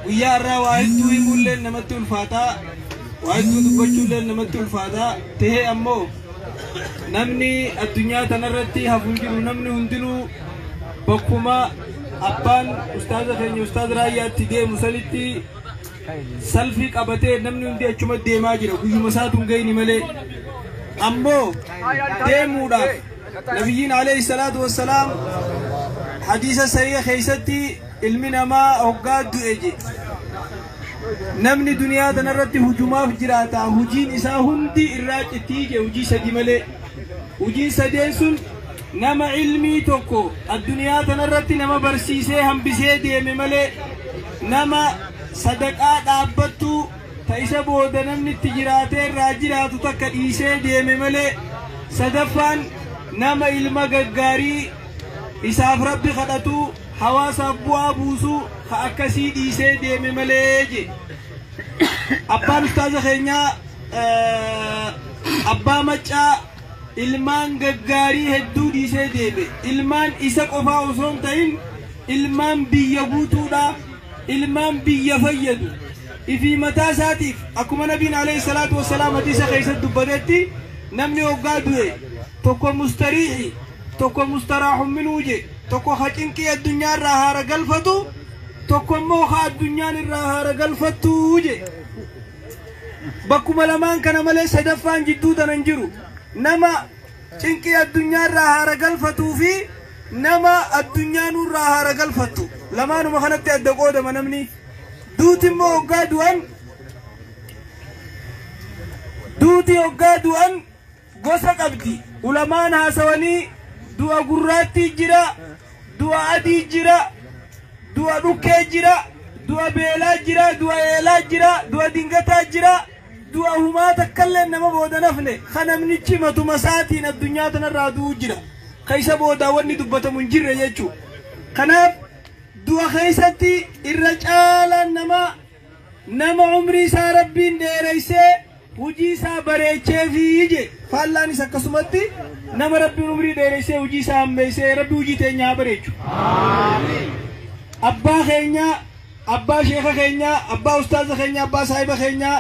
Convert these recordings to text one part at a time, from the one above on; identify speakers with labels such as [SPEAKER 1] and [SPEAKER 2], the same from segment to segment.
[SPEAKER 1] Guyyaa irraa waa hedduu himuulleen namatti ulfaataa, waa hedduu dubbachuulleen namatti ulfaataa tahee, ammoo namni addunyaa tanarratti hafu hin jiru. Namni hundinuu bakkuma abbaan ustaaza keenya Ustaaz Raayyaatti deemu sanitti salfii qabatee namni hundi achuma deemaa jira. Guyyuma isaatu hin gahini malee. Ammoo deemuudhaaf Nabiyyiin alayhi salaatu wassalaam hadiisa sahiha keessatti, ilmi namaa hoggaa du'e je, namni duniyaa tanarratti hujumaaf jiraata, hujiin isaa hundi irraa cittii je, hujii sadi malee. Hujiin sadeen sun nama ilmii tokko addunyaa tanarratti nama barsiisee hambisee deeme malee, nama sadaqaa dhaabbattuu ta isa booda namni itti jiraatee irraa jiraatu takka dhiisee deeme malee, sadaffaan nama ilma gaggaarii isaaf Rabbi kadhatu, hawaasaaf bu'aa buusu ka akkasii dhiisee deeme malee je. Abbaan ustaaza keenyaa, Abbaa Maccaa, ilmaan gaggaarii hedduu dhiisee deeme. Ilmaan isa qofaa osoo hin ta'in, ilmaan biyya guutuudha, ilmaan biyya fayyadu. Ifii mataa isaatiif, akkuma Nabiin alayhi salaatu wassalaam hadiisa keessatti dubbatetti, namni hoggaa du'e tokko mustariihi, tokko mustaraaxun minuu je. Tokko ka cinqii addunyaa irraa haara galfatu, tokko immoo ka addunyaan irraa haara galfattu je. Bakkuma lamaan kana malee sadaffaan jidduu tana hin jiru. Nama cinqii addunyaa irraa haara galfatuu fi nama addunyaa nurraa haara galfattu, lamaanuma kanatti adda qoodama namni. Duuti immoo hoggaa du'an, duuti hoggaa du'an gosa qabdi. Ulamaan haasawanii, du'a gurraattii jira, du'a adii jira, du'a dhukkee jira, du'a beelaa jira, du'a eelaa jira, du'a dingataa jira, du'a humaa takkallee nama booda nafne ka namnichi matuma isaatiin addunyaa tanarraa du'u jira, ka isa boodaa wanni dubbatamu hin jirre jechuu. Kanaaf du'a keessatti irra caalaan nama nama umrii isaa Rabbiin dheereysee hujii isaa bareechee fi je. Faallaanis akkasumatti nama Rabbiin umrii dheereysee hujii isaa hammeessee. Rabbi hujii teenya haa bareechu. Abbaa keenya, abbaa sheeka keenya, abbaa ustaaza keenya, abbaa saahiba keenya,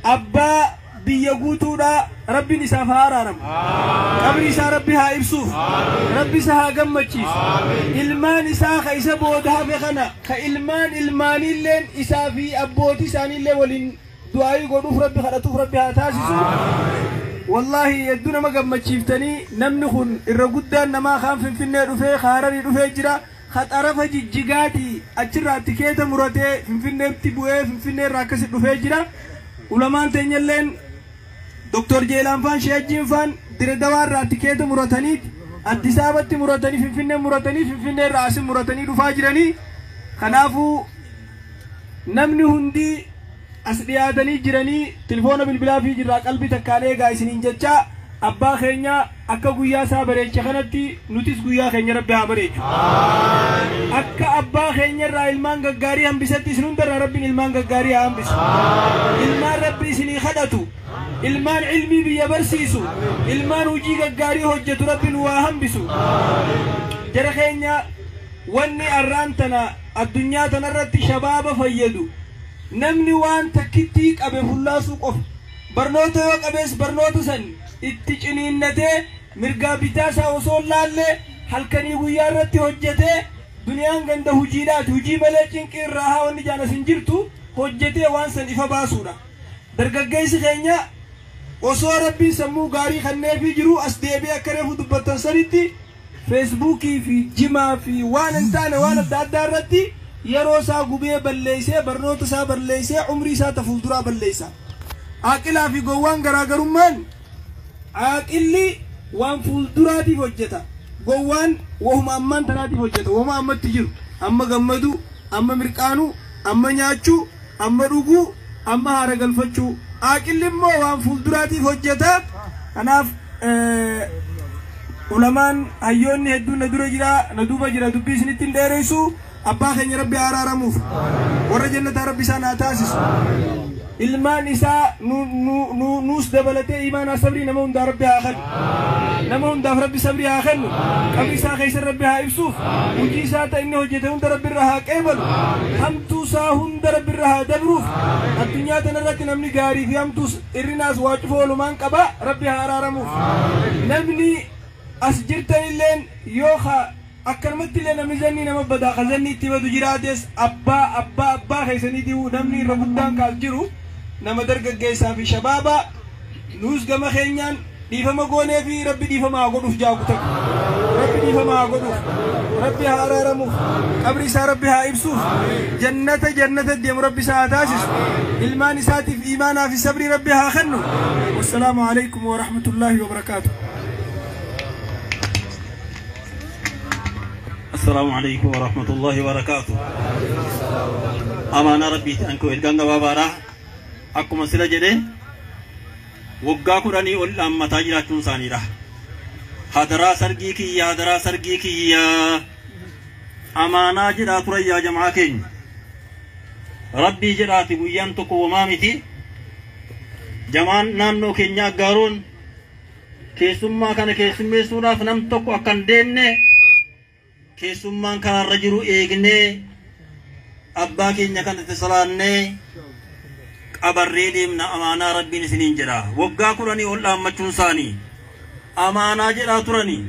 [SPEAKER 1] abbaa biyya guutuudha, Rabbiin isaaf haa araaramu, qabri isaa Rabbi haa ibsuuf, Rabbi isa haa gammachiisu. Ilmaan isaa ka isa booda hafe kana, ka ilmaan ilmaaniilleen isaa fi abbootii isaaniillee waliin du'aayii godhuuf Rabbi kadhatuuf Rabbi haa taasisu. Wallaahi hedduu nama gammachiiftanii. Namni kun irra guddaan namaa kaan Finfinnee dhufee, ka Hararii dhufee jira, ka xarafa Jijjigaati achirraa tikeeta muratee Finfinneetti bu'ee Finfinnee irraa akkasi dhufee jira. Ulamaan teenyalleen, Doktor Jeelaan faan, Sheejjiin faan, Dire Dawaa irraa tikeeta muratanii, Addis Ababatti muratanii, Finfinnee muratanii, Finfinnee irraa asin muratanii dhufaa jiranii. Kanaafuu namni hundi as dhiyaatanii jiranii, tilifoona bilbilaa fi jirraa qalbii takkaan eegaa isiniin jecha. Abbaa keenya akka guyyaa isaa bareeche kanatti nutis guyyaa keenya Rabbi haa bareechu. Akka abbaa keenya irraa ilmaan gaggaarii hambisetti isin hundarraa Rabbiin ilmaan gaggaarii haa hambisu. Ilmaan Rabbi isinii kadhatu, ilmaan ilmii biyya barsiisu, ilmaan hojii gaggaarii hojjetu Rabbi nu haa hambisu. Jara keenya, wanni arraan tana addunyaa tanarratti shabaaba fayyadu, namni waan takkittii qabe fullaasuu qofa. Barnoota yoo qabees, barnoota san itti ciniinnatee, mirgaa bitaa isaa osoo hin laalle halkanii guyyaa irratti hojjetee, duniyaan ganda hujiidhaati, hujii malee cinqii irraa haa wanni jaanas hin jirtu, hojjetee waan san ifa baasuudha. Dargaggeessi keenya osoo Rabbiin sammuu gaarii kenneefii jiru, as deebi'ee akka reefu dubbattan sanitti Feesbuukii fi jimaa fi waan hin taane waan adda addaa irratti yeroo isaa gubee balleessee, barnoota isaa balleessee, umrii isaa ta fuulduraa balleessa. Aaqilaa fi gowwaan garaagarummaan, aaqilli waan fuulduraatiif hojjeta. Gowwaan wahuma ammaan tanaatiif hojjeta. Wahuma ammatti jiru. Amma gammaduu, amma mirqaanuu, amma nyaachuu, amma dhuguu, amma haara galfachuu. Aaqilli immoo waan fuulduraatiif hojjeta. Kanaaf ulamaan hayyoonni hedduun na dura jira, na duuba jira, dubbii isinitti hin dheeressu. Abbaa keenya Rabbi haa araaramuuf. Warra jannataa Rabbi isaan haa taasisu. Ilmaan isaa nuus dabalatee imaanaa sabrii nama hundaa Rabbi haa kennu. Nama hundaaf Rabbi sabrii haa kennu. Qabri isaa keessa Rabbi haa ibsuuf. Hojii isaa ta inni hojjete hunda Rabbi irra haa qeebalu. Hamtuu isaa hunda Rabbi irra haa dabruuf. Addunyaa tanarratti namni gaarii fi hamtuus irrinaas waa cufa oolumaan qaba Rabbi haa araaramuuf. Namni as jirtanilleen yoo akkanumatti illee namni zannii nama badaa ka zanni itti badu jiraates abbaa abbaa abbaa keessaniitiif namni irra guddaan kaas jiru nama dargaggeessaa fi shabaaba nuus gama keenyaan dhiifama goonee fi Rabbi dhiifama haa godhuuf jaaku takka. Rabbi dhiifama haa godhuuf. Rabbi haa araaramuuf. Qabri isaa Rabbi haa ibsuuf. Jannata jannata deemu Rabbi isaa haa taasisu. Ilmaan isaatiif iimaanaa fi sabrii Rabbi haa kennu. Wassalaamu alaikum wa rahmatullaahi wa barakaatuh.
[SPEAKER 2] السلام عليكم ورحمة الله وبركاته. أمانة ربي أنكو إلقان بابارا أكما سلا جده وقا كراني أول أما تاجراتون سانيرا هدرا سرقي كي هدرا سرقي كي أمانة جرات ريا جماعة كين ربي جرات بيان تكو ومامتي جمان نانو كينيا غارون كيسما كان كيسمي سورة فنم تكو أكن دينه keessummaan kanarra jiru eegnee abbaa keenya kan itti salaannee qabarree deemna amaanaa Rabbiin isiniin jedha. Waggaa 10 ol dhaammachuun isaanii amaanaa jedhaa turanii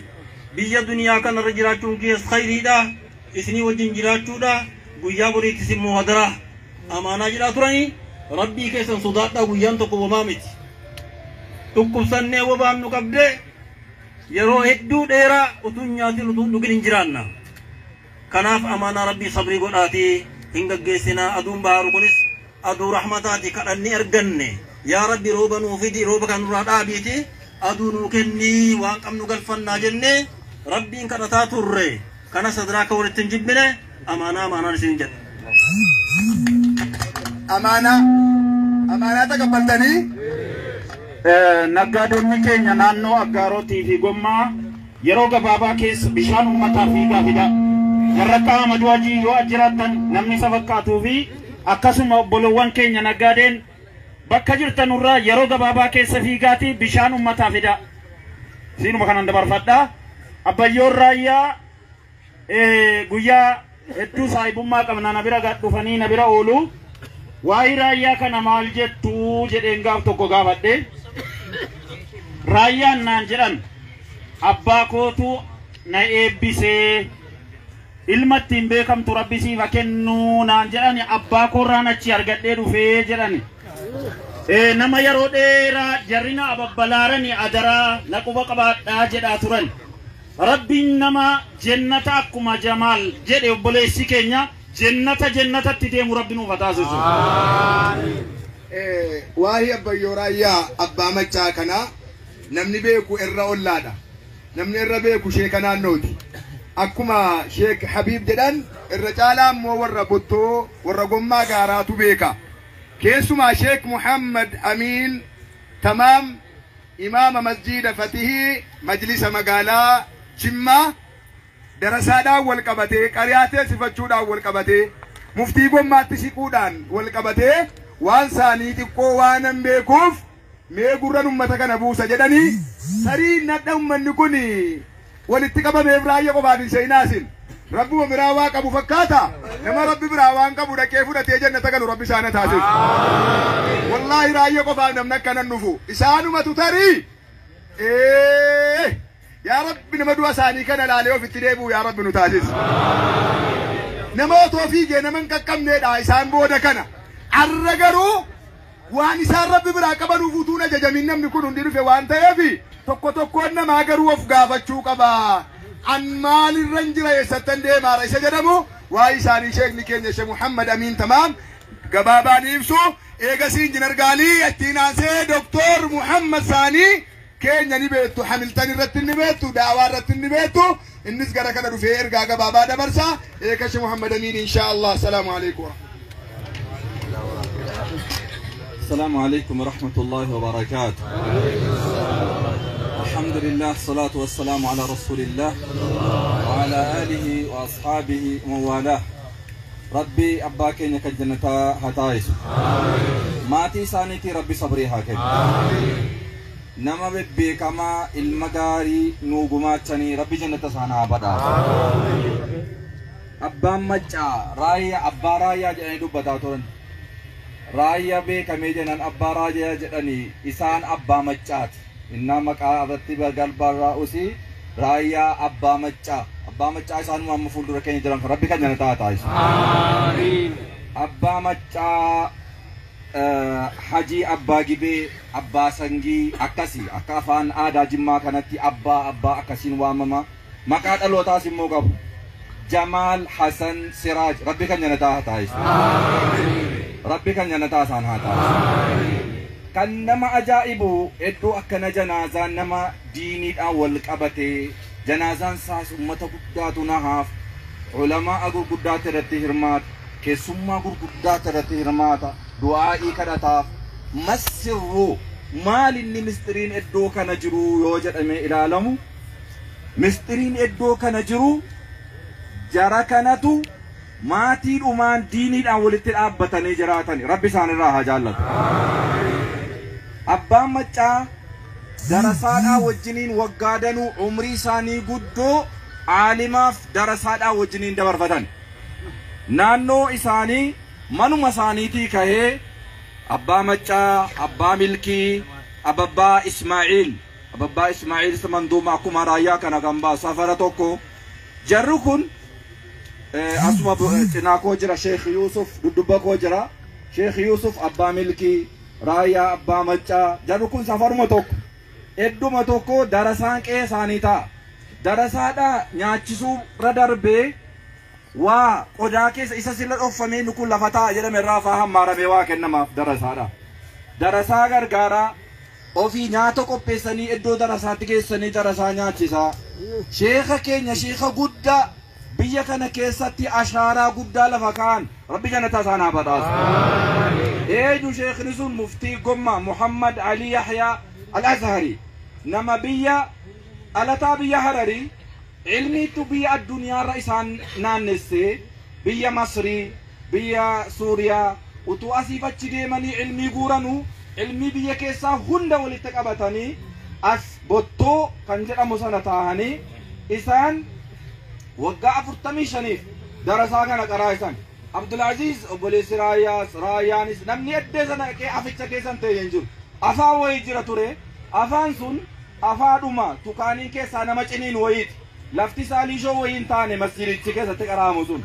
[SPEAKER 2] biyya duniyaa kanarra jiraachuun keessa khayriidha isinii wajjin jiraachuudha guyyaa boriittis immoo hadaraa amaanaa jedhaa turanii Rabbii keessan sodaadhaa guyyaan tokko womaa miti. Dhukkubsannee wabaan nu qabdee yeroo hedduu dheeraa utuu nyaatiin utuu dhugin hin jiraanna. Kanaaf amaanaa Rabbii sabrii godhaatii hin gaggeessinaa. Aduun baharu kunis aduu rahmataati kadhannee arganne. Yaa Rabbi rooba nuu fidi rooba kan nurraa dhaabiiti aduu nuu kennii waan qabnu galfannaa jennee Rabbiin kadhataa turre. Kana sadaraa akka walitti hin jibbine amaanaa amaanaan isin jedha.
[SPEAKER 3] Amaanaa amaanaa taqabbaltanii
[SPEAKER 4] naggaadonni keenya naannoo Aggaarootii fi Gommaa yeroo gabaabaa keessa bishaan uummataa fiigaa fida. Warra qaama du'ajii yoo jiraattan namni isa fakkaatuu fi akkasuma obbolowwan keenya naggaadeen bakka jirtan irraa yeroo gabaabaa keessa fiigaatii bishaan uummataa fida. Siinuma kanan dabarfadha. Abbayyoon raayyaa guyyaa hedduu saahibummaa qabna na bira dhufanii na bira oolu. Waa'ee raayyaa kana maal jettuu jedheen gaaf tokko gaafadhe. Raayyaan naan jedhan abbaa kootu na eebbisee ilma ittiin beekamtu Rabbi siif haa kennuu naan jedhan abbaa koorraan achi argadhee dhufee jedhan. Nama yeroo dheeraa jarrina ababbalaarani adaraa na quba qabaadhaa jedhaa turan. Rabbiin nama jennata akkuma Jamaal jedhe obboleessi keenya jennata jennatatti deemu Rabbi nuuf haa taasisu.
[SPEAKER 3] Waa'ee Abbayyoo Raayyaa abbaa machaa kanaa namni beeku irra ollaadha. Namni irra beeku sheeka naannooti. Akkuma Sheek Habiib jedhan irra caalaa immoo warra bottoo warra gommaa gaaraatu beeka. Keessumaa Sheek Muhammad Amiin Tamaam imaama masjiida Fatihii majlisa magaalaa Jimmaa darasaadhaan wal qabatee qariyaa teessifachuudhaan wal qabatee muftii gommaatti siquudhaan wal qabatee waan saanii xiqqoo waan hin beekuuf mee gurran ummata kana buusa jedhanii sarii nadha ummanni kun walitti qabameef raayyaa qofaaf hin seenaasin. Rabbuma biraa waa qabu fakkaata nama Rabbi biraa waan qabu dhaqee fudhatee jannata galu Rabbi isaana taasisu. Wallaahi raayyaa qofaaf namni akkanan dhufu isaanumatu tarii yaa Rabbi nama du'a isaanii kana laalee ofitti deebi'u yaa Rabbi nu taasisu. Nama otoo fiigee nama hin qaqqabneedha isaan booda kana. Arra garuu waan isaan Rabbi biraa qabanuuf utuun ajajamin namni kun hundi dhufe waan ta'eef tokko tokkoon namaa garuu of gaafachuu qaba. An maalirran jira eessattan deemaara isa jedhamu waa'ee isaanii sheekni keenya Sheekh Muhammad Amiin Tamaam gabaabaan ibsu eegasii injinar Gaalii ittiin aansee Doktor Muhammad Saanii keenya ni beektu Hamiltan irratti ni beektu daawaa irratti ni beektu innis gara kana dhufee ergaa gabaabaa dabarsa eega Sheekh Muhammad Amiin inshaa Allah. Salaamu alaikum.
[SPEAKER 5] السلام عليكم ورحمة الله وبركاته. الحمد لله الصلاة والسلام على رسول الله وعلى آله وأصحابه ومن والاه. ربي أباك إنك الجنة هتايس. Maatii isaaniitii Rabbi sabrii haa kennu. Nama bebbeekamaa ilma gaarii nuu gumaachanii Rabbi jannata isaan haa badhaasu. Abbaan Maccaa Raayyaa abbaa Raayyaa jedhanii dubbataa turan. Raayyaa beekamee jedhan abbaa Raayyaa jedhanii isaan abbaa Maccaati. Innaa maqaa irratti galbarraa'usi Raayyaa abbaa Maccaa. Abbaa Maccaa isaanuma amma fuuldura keenya jiran Rabbi kan jannataa haa taasisu. Abbaa Maccaa Hajii Abbaa Gibee Abbaa Sangii akkasii akka afaan aadaa Jimmaa kanatti abbaa abbaa akkasiin waamama. Maqaa dhalootaas immoo qabu. Jamaal Hasan Siraaj Rabbi kan jannataa haa taasisu. Rabbi kan jannataa isaan haa taasisu. Kan nama ajaa'ibu iddoo akkana janaazaan nama diiniidhaan wal qabatee janaazaan isaas uummata guddaatu nahaaf ulamaa gurguddaatu irratti hirmaata keessummaa gurguddaatu irratti hirmaata du'aa'ii kadhataaf masirruu maal inni mistiriin iddoo kana jiru yoo jedhamee ilaalamu mistiriin iddoo kana jiru jara kanatu maatiidhumaan diiniidhaan walitti dhaabbatanii jiraatan Rabbi isaanirraa haa jaallatu. Abbaan Maccaa darasaadhaa wajjiniin waggaa danuu umrii isaanii guddoo aalimaaf darasaadhaa wajjiniin dabarfatan. Naannoo isaanii manuma isaaniitii kahee Abbaa Maccaa, Abbaa Milkii, Ababbaa Ismaa'iil, Ababbaa Ismaa'iil isa manduuma akkuma raayyaa kana kan baasu safara tokko. Jarri kun asuma cinaa koo jira Sheekh Yuusuf dudduba koo jira. Sheekh Yuusuf Abbaa Milkii, Raayyaa Abbaa Maccaa, jarri kun safaruma tokko. Edduma tokko darasaan qe'ee isaanii ta'a. Darasaadhaa nyaachisuu irra darbee waa qodaa keessa isa sila dhoffamee nu kun lafa taa'a jedhame irraa faa hammaaramee waa kennamaaf darasaadha. Darasaa gargaaraa ofii nyaata qopheessanii iddoo darasaatti geessanii darasaa nyaachisaa. Sheekha keenya sheekha guddaa biyya kana keessatti ashaaraa guddaa lafa kaa'an Rabbi jannataa isaan haa badhaasu. Eenyu sheekni sun muftii Gommaa Muhammad Ali Yahyaa Al-Azhari nama biyya dhalataa biyya Hararii ilmiitu biyya addunyaarra isaan naannessee biyya Masrii biyya Suuriyaa utuu asiif achi deemanii ilmii guuranuu ilmii biyya keessaa hunda walitti qabatanii as Bottoo kan jedhamu sana taa'anii isaan waggaa 45 darasaa kana qaraa'isan. Abdulaziz obboleessi Raayyaas Raayyaanis namni eddee sana dhaqee aficha keessan ta'e hin jiru. Afaan wayii jira ture. Afaan sun afaadhuma tukaanii keessaa nama ciniin wayiiti. Lafti isaa liishoo wayii hin taane masjidichi keessatti qaraamu sun.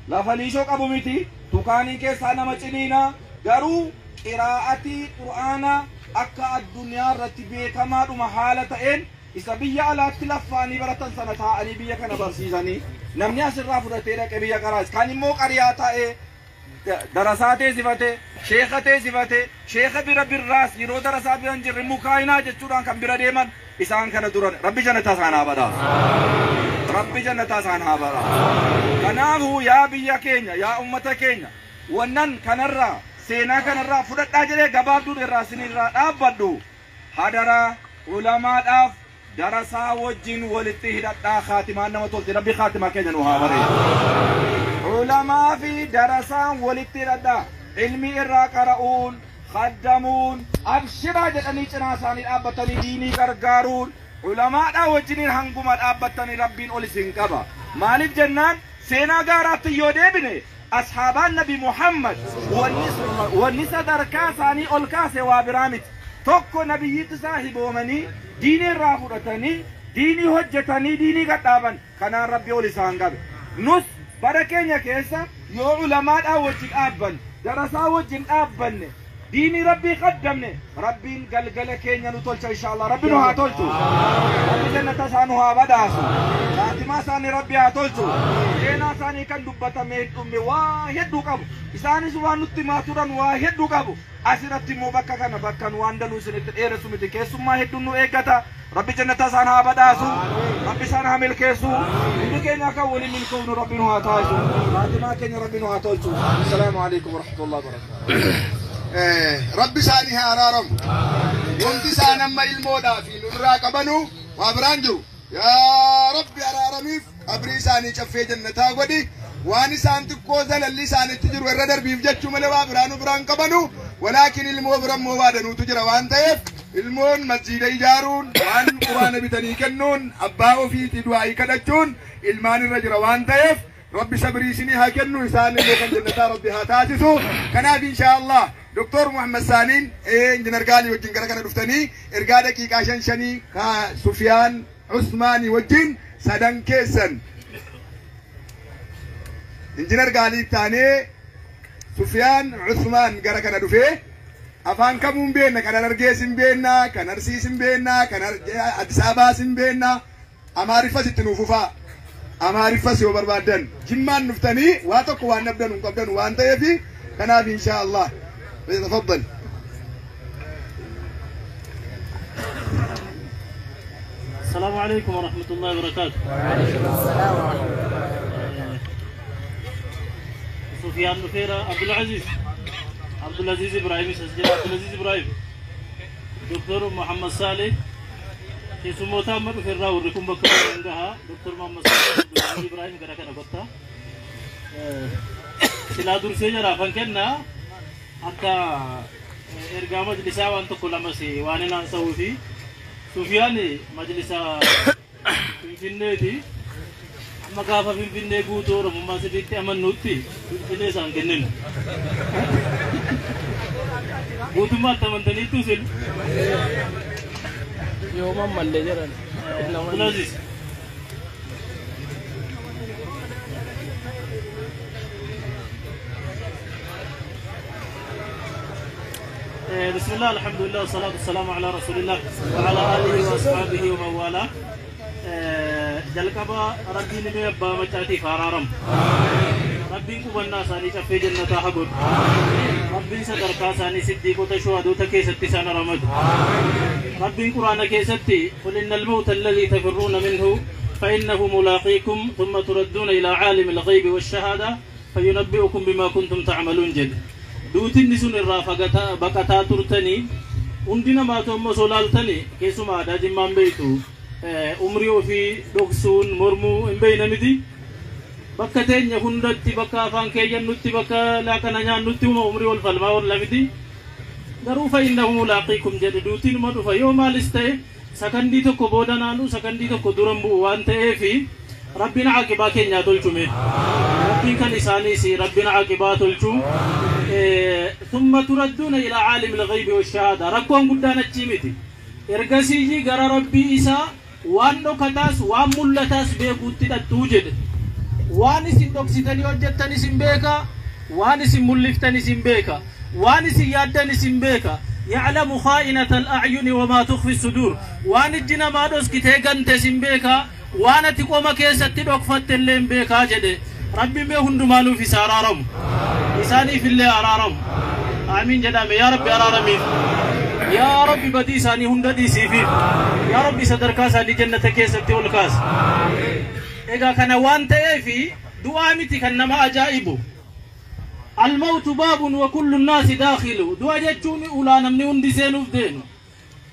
[SPEAKER 5] Lafa liishoo qabu miti tukaanii keessaa nama ciniina garuu qiraa'atii Qur'aanaa akka addunyaa irratti beekamaadhuma haala ta'een isa biyya alaatti laffaanii baratan sana taa'anii biyya kana barsiisanii namni asirraa fudhatee dhaqee biyya qaraas kan immoo qariyaa taa'ee darasaa teessifate sheekha teessifate sheekha bira birraas yeroo darasaa bira hin jirre mukaayinaa jechuudhaan kan bira deeman isaan kana duran Rabbi jannataa isaan haa badhaasu. Rabbi jannataa isaan haa badhaasu. Kanaafuu yaa biyya keenya yaa ummata keenya wannan kanarraa seenaa kanarraa fudhadhaa jedhee gabaabduun irraa isinirraa dhaabbadhu hadaraa ulamaadhaaf darasaa wajjin walitti hidhadhaa khaatimaan nama tolti Rabbi khaatimaa keenya nu haa bareedu. Ulamaa fi darasaan walitti hidhadhaa ilmi irraa qara'uun khaddamuun abshiraa jedhanii cinaa isaanii dhaabbatanii diinii gargaaruun ulamaadhaa wajjiniin hanguma dhaabbatanii Rabbiin ol isin qaba. Maaliif jennaan seenaa gaaraatti yoo deebine ashaabaan Nabi Muhammad wanni sadarkaa isaanii ol kaase waa biraa miti. Tokko nabiyyiitti isaa hiboomanii diinii irraa fudhatanii diinii hojjetanii diinii gadhaaban kanaan Rabbi ol isaan qabe. Nus bara keenya keessa yoo ulamaadhaa wajjin dhaabbanne darasaa wajjin dhaabbanne diinii Rabbii qaddamne Rabbiin galgala keenya nu tolcha inshaallah Rabbi nu haa tolchu. Rabbi jannata isaa nu haa badhaasu. Khaatimaa isaanii Rabbi haa tolchu. Seenaa isaanii kan dubbatamee hin dhumne waa hedduu qabu. Isaanis waan nutti himaa turan waa hedduu qabu. Asirratti immoo bakka kana bakka nu waan danuu isinitti dheeressu miti keessummaa hedduun nu eeggata. Rabbi jannata isaan haa badhaasu. Rabbi isaan haa milkeessu. Hundi keenya akka waliin milkoofnu Rabbi nu haa taasisu. Khaatimaa keenya Rabbi nu haa tolchu. Assalaamu alaikum warahmatullahi wabarakatuh.
[SPEAKER 3] Rabbi isaanii haa araaramu. Wanti isaan amma ilmoodhaa fi nurraa qabanu waa biraan jiru. Yaa Rabbi araaramiif qabrii isaanii caffee jannataa godhi. Waan isaan xiqqoo zalalli isaanitti jiru irra darbiif jechuu malee waa biraa nu biraan qabanu. Walaakin ilmoo bira immoo waadanuutu jira waan ta'eef ilmoon masjiida ijaaruun waan quraana bitanii kennuun abbaa ofiitii du'aa'ii kadhachuun ilmaan irra jira waan ta'eef Rabbi sabrii isinii haa kennu isaan illee kan jannataa Rabbi haa taasisu. Kanaaf inshaallah Doktor Muhammad Saaniin injinar Gaalii wajjin gara kana dhuftanii ergaa daqiiqaa 5 ka Sufiyaan Usmaanii wajjin sadan keessan injinar Gaalii taanee Sufiyaan Usmaan gara kana dhufee afaan kamuun beenna kan Harargees hin beenna kan Arsiis hin beenna kan Addis Ababaas hin beenna Amaariffas itti nuuf fufaa. Amaariffas yoo barbaaddan jimmaan dhuftanii waa tokko waan dhabdan hin qabdan waan ta'eef kanaaf inshaallah tafaddal.
[SPEAKER 6] السلام عليكم ورحمة الله وبركاته.
[SPEAKER 7] وعليكم السلام ورحمة الله وبركاته.
[SPEAKER 6] سفيان نفيرة عبد العزيز إبراهيم سجل عبد العزيز إبراهيم دكتور محمد صالح في سموتا مر في الراور لكم بكرة عندها دكتور محمد صالح عبد العزيز إبراهيم كذا كذا قطة سلا دور سجرا فنكنا حتى إرجع مجلسا وانتو كل ما سي وانا نسوي في سفيان مجلسا فينفيني دي أما كافة فينفيني قوتور مما سديت أمن نوتي فينفيني سانكنن قوتو ما تمنتني توسل
[SPEAKER 1] يوم ما اللي جرى
[SPEAKER 6] عبد بسم الله الحمد لله والصلاة والسلام على رسول الله وعلى آله وأصحابه ومن والاه. جلقبا ربي نمي أبا مچاتي فارارم ربي قبنا ساني شفي جنة حقود ربي صدركا ساني صديق تشهدو تكي ستي سان رمد ربي قرآن كي ستي قل إن الموت الذي تفرون منه فإنه ملاقيكم ثم تردون إلى عالم الغيب والشهادة فينبئكم بما كنتم تعملون. جد duutinni sun irraa baqataa turtanii hundi namaatu amma osoo laaltanii keessumaa aadaa jimmaan beektu umrii ofii dhoksuun mormuu hin beeyna miti. Bakka teenya hundatti bakka afaan keeyyannutti bakka laaqana nyaannutti uma umrii wal falmaa oolla miti. Garuu fa'innahu mulaaqiikum jedhe duutinuma dhufa yoo maalis ta'e sakandii tokko booda naanu sakandii tokko duran bu'u waan ta'eefi rabbiin caaqibaa keenyaa tolchume. Rabbiin kan isaaniis rabbiin caaqibaa tolchu. ثم تردون إلى عالم الغيب والشهادة ركون قدان الجيمتي إرقسيجي غرى ربي إسا وان نكتاس وان ملتاس بيقوتي التوجد وان سن دوكسيتني وجدتني سن بيكا وان سن ملفتني سن بيكا وان سن يادني سن بيكا يعلم خائنة الأعين وما تخفي الصدور وان الجنا ما دوسكتي غنت سن بيكا وان تقوم كيستي دوكفت اللين بيكا جده ربي ما هندمالو في سارارم إساني في الله أرارم آمين جدامي يا ربي أرارمي يا ربي بدي إساني هنددي سيفي يا ربي صدركاس هذه جنة كيستي والكاس إذا كان وانت في دعامتي كان ما أجائبه الموت باب وكل الناس داخله دعا جتوني أولا نمني هندي سينو فدينو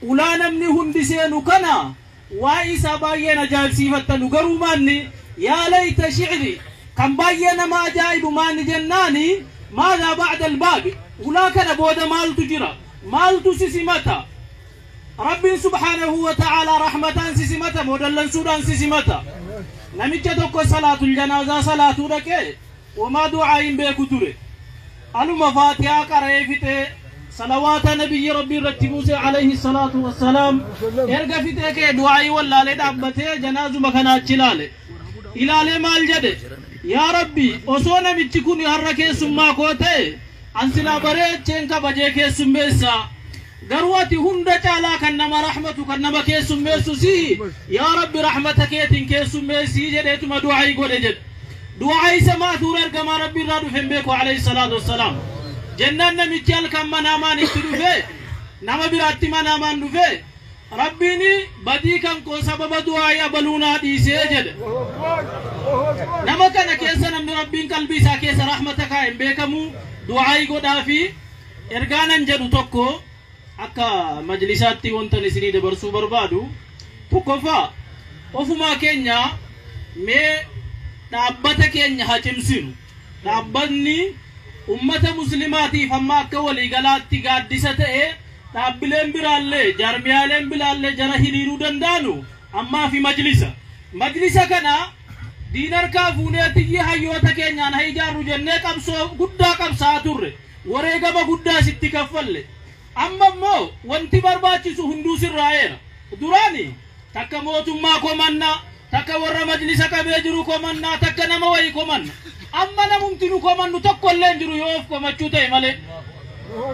[SPEAKER 6] أولا نمني هندي سينو كنا وإسا باينا جاب سيفتنو قروماني يا ليت شعري كم باينا ما أجائب ما نجناني ماذا بعد الباب ولا كان بودا مال تجرى مال تسسمتا رب سبحانه وتعالى رحمة سسمتا مودلن سودان سسمتا نمجة دوكو صلاة الجنازة صلاة ركي وما دعاء بيكتوري ألو مفاتيح قرأي صلوات نبي ربي رتبوس عليه الصلاة والسلام ارقى فتك دعاء ولا لدابته جنازة مكانات شلالي إلى مال جده يا ربي osoo namichi kun har'a keessummaa koo ta'e an silaa bareecheen kabajee keessummeessa garuu ati hunda caalaa kan nama rahmatu kan nama keessummeessu si yaa rabbi rahmata keetiin keessummeessii jedheetuma du'aayii godhe jedhe du'aayii samaa tuura ergamaa rabbi irraa dhufe hin beeku alayhi salaatu wassalaam jennaan namichi halkan manaamaan itti dhufe nama biraatti manaamaan dhufe rabbiin badii kan koo sababa du'aayii abaluunaa dhiisee jedhe nama kana keessa namni rabbiin qalbii isaa keessa rahmata kaa'e hin beekamu du'aayii godhaa fi ergaanan jedhu tokko akka majlisaatti wantan isinii dabarsuu barbaadu tokkoffaa ofumaa keenya mee dhaabbata keenya haa cimsinu dhaabbanni Ummata muslimaatiif amma akka waliigalaatti gaaddisa ta'e dhaabbileen biraallee jaarmiyaaleen biraallee jara hiriiruu danda'anu ammaa fi majlisa. Majlisa kana diinarkaa fuunee tiyyi hayyoota keenyaan haa ijaarru jennee qabsoo guddaa qabsaa turre. Wareegama guddaa sitti kaffalle. Amma immoo wanti barbaachisu hunduu sirraa'eera. Duraani takka mootummaa komannaa, takka warra majlisa qabee jiru komannaa, takka nama wayii komanna. Amma namumti nu komannu tokko illee hin jiru yoo of komachuu ta'e malee.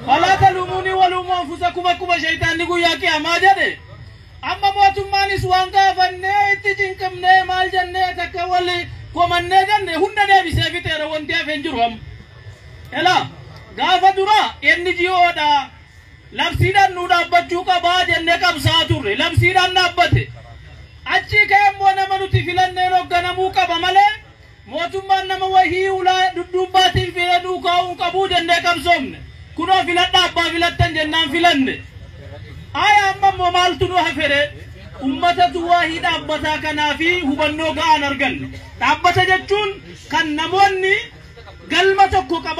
[SPEAKER 6] Falaa taluumuunii waluumuu anfusakum akkuma shayitaanni guyyaa qiyaamaa jedhe. Amma mootummaanis waan gaafannee itti cinqamnee maal jennee takka wali komannee jenne hunda deebisee fixeera wanti hafe hin jiru amma. Elaa gaafa dura NGO dha. Labsiidhaan nu dhaabbachuu qabaa jennee qabsaa turre. Labsiidhaan dhaabbate. Achii ka'e immoo nama nuti filanneen hoogganamuu qaba malee mootummaan nama wahii ulaa dudduubbaatiin filaduu kaa'uu qabuu jennee qabsoomne. Kunoo filadha abbaa filattan jennaan filanne. Aya amma immoo maaltu nu hafere? Uummatatu waahii dhaabbataa kanaa fi hubannoo ga'aan arganne. Dhaabbata jechuun kan namoonni galma tokko qaban.